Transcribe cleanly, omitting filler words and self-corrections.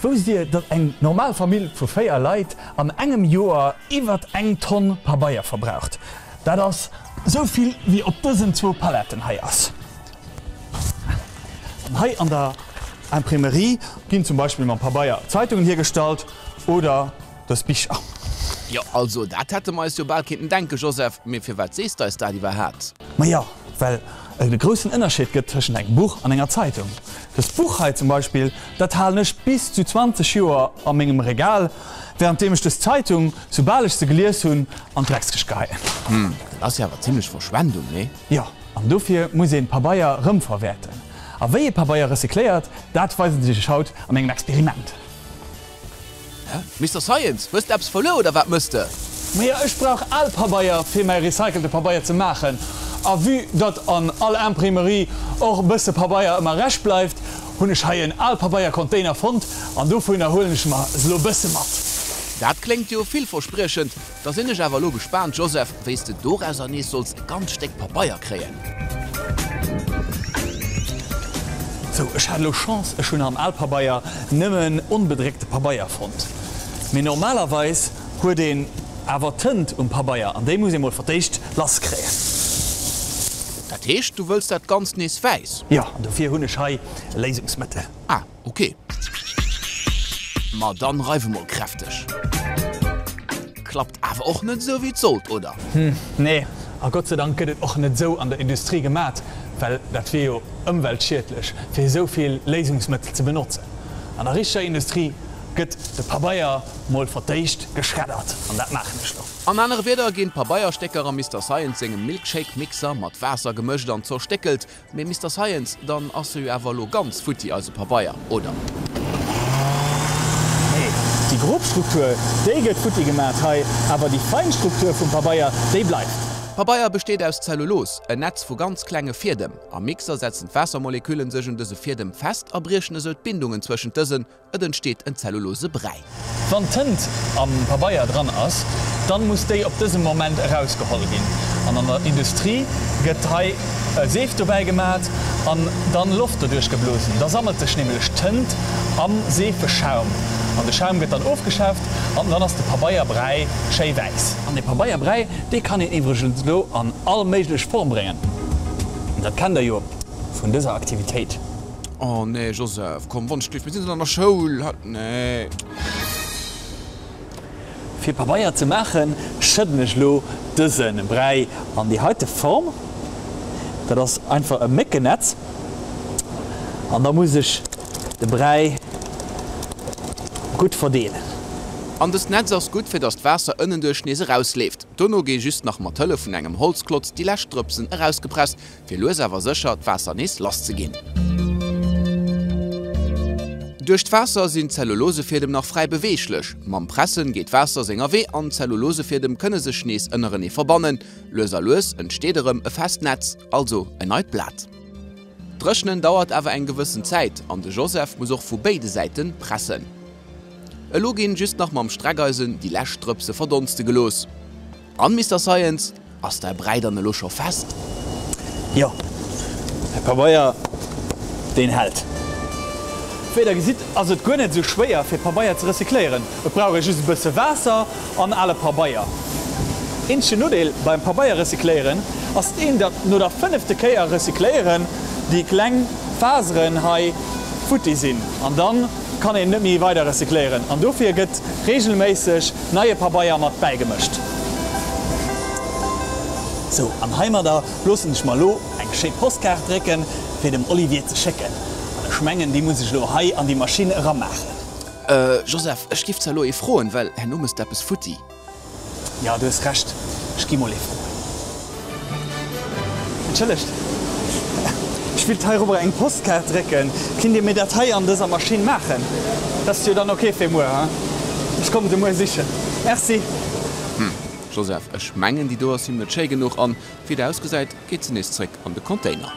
Wousst Dir, datt eng normal Famill vu 4 Leit an engem Joer iwwert eng Tonn Pabeier verbraucht? Dat ass esou vill wéi op dësen zwou Paletten hei ass. An hei an der Imprimerie ginn zum Beispill mam Pabeier Zeitungen hiergestallt oder dës Bicher. Jo, also dat hätte mer eis jo bal kinnten denken, Joseph. Mee firwat sees de eis dat iwwerhaapt? Maja, well et e groussen Ënnerscheed gëtt tëschent engem Buch an enger Zeitung. Dëst Buch hei zum Beispill, dat halen ech bis zu 20 Joer a mengem Regal, wärenddeem ech dës Zeitung, soubal ech se gelies hunn, an d'Dreckskëscht geheien. Hm, dat ass jo awer zimlech Verschwendung, nee? Jo, an dofir muss een Pabeier rëmverwäerten. A wéi ee Pabeier recycléiert, dat weisen ech iech haut an engem Experiment. Hä? Mister Science, hues de eppes verluer oder wat mëss de? Maja, ech brauch al Pabeier fir mäi recycelte Pabeier ze maachen. A vue datt an all Imprimerie och e bësse Pabeier ëmmer rescht bleift, hunn ech hei en al Pabeiercontainer fonnt an dovunner huelen ech mer elo e bësse mat. Dat kléngt jo villverspriechend. Da sinn ech awer elo gespaant, Joseph, wéi s de dorauser nees solls e ganz Stéck Pabeier kréien. Sou, ech hat elo Chance, ech hunn am Alpabeier nëmmen onbedréckte Pabeier fonnt. Mee normalerweis huet een awer Tënt um Pabeier an déi muss ee mol fir d'éischt lass kréien. Dat heescht, du wëlls dat Ganzt nees wäiss? Jo, an dofir hunn ech hei e Léisungsmëttel. Ah, Ok. Ma dann reiwe mol kräfteg. Klappt awer och net esou wéi et sollt, oder? Hm, nee. A Gott sei Dank gëtt et och net esou an der Industrie gemat, well dat wier jo ëmweltschiedlech fir esou vill Léisungsmëttel ze benotzen. An der richteger Industrie gëtt de Pabeier mol fir d'éischt geschreddert, an dat maachen ech lo. An anere Wieder ginn d'Pabeierstécker am Mister Science sengem Milkshake-Mixer mat Waasser gemëscht an zerstéckelt. Mee Mister Science, dann ass se jo awer elo ganz futti, eise Pabeier, oder? Nee, déi grob Struktur, déi gëtt futti gemat hei, awer déi fein Struktur vum Pabeier, déi bleift. Pabeier besteet aus Zellulos, en Netz vu ganz klenge Fiedem. Am Mixer setzen d'Waassermoleküllen sech un dëse Fiedem fest a briechen esou d'Bindungen zwëschent dësen. Et entsteet en Zellulosebräi. Wann Tënt am Pabeier dran ass, dann muss déi op dësem Moment erausgeholl ginn. An an der Industrie gëtt hei Seef dobäi gemat an dann Loft doduerch geblosen. Da sammelt sech nämlech Tënt am Seefeschaum an de Schaum gëtt dann ofgeschäfft an dann ass de Pabeierbräi schéi wäiss. An dee Pabeierbräi, dee kann een iwwregens elo an all méiglech Form bréngen. Dat kennt der jo vun dëser Aktivitéit. Oh nee Joseph, komm wonschgelift, mir sinn net an der Schoul, nee. Fir Pabeier ze maachen, schëdden ech lo dëse Bräi an déi heite Form. Dat ass einfach e Méckennetz an da muss ech de Bräi gutt verdeelen. An dëst Netz ass gutt fir dass d'Waasser ënnenduerch nees erausleeft. Dono gi just nach mat Hëllef vun engem Holzklotz déi lescht Drëpsen erausgepresst fir lues awer sécher d'Waasser nees lass ze ginn. Duerch d'Waasser sinn d'Zellulosefädem nach fräi beweeglech. Mam Pressen geet d'Waasser senger Wee an d'Zellulosefädem kënne sech nees ënnerenee verbannen. Lues a lues entsteet erëm e fest Netz, also en neit Blat. D'Dréchnen dauert awer eng gewëssen Zäit an de Joseph muss och vu béide Säite pressen. Elo ginn just nach mam Streckeisen déi lescht Drëpse verdonste gelooss. An, Mister Science, ass däi Bräi dann elo scho fest? Jo, de Pabeier, deen hält. Wéi der gesitt, ass et guer net esou schwéier fir Pabeier ze recycléieren. Et brauch ee just e bësse Waasser an ale Pabeier. Eenzegen Nodeel beim Pabeier recycléieren ass deen, datt no der fënnefte Kéier recycléieren déi kleng Faseren hei futti sinn an dann kann een net méi weider recycléieren an dofir gëtt regelméisseg neie Pabeier mat bäigemëscht. Sou, an heimadder loossen ech mer elo eng schéi Postkaart drécken, fir dem Olivier ze schécken. An ech mengen, déi muss ech elo hei an déi Maschinn eramaachen. Joseph, ech giff zwar elo ee froen, well herno mëss de eppes futti. Jo, du hues Recht, ech gi mol ee froen. Entschëllegt, ech willt heirobber eng Postkaart drécken. Kinnt Dir mir dat hei an dëser Maschinn maachen? Dat ass jo dann ok fir muer, he? Ech kommen se muer sichen. Merci. Hm, Joseph, ech mengen déi do ass him net schéi genuch an wéi et ausgesäit geet se nees zréck an de Container.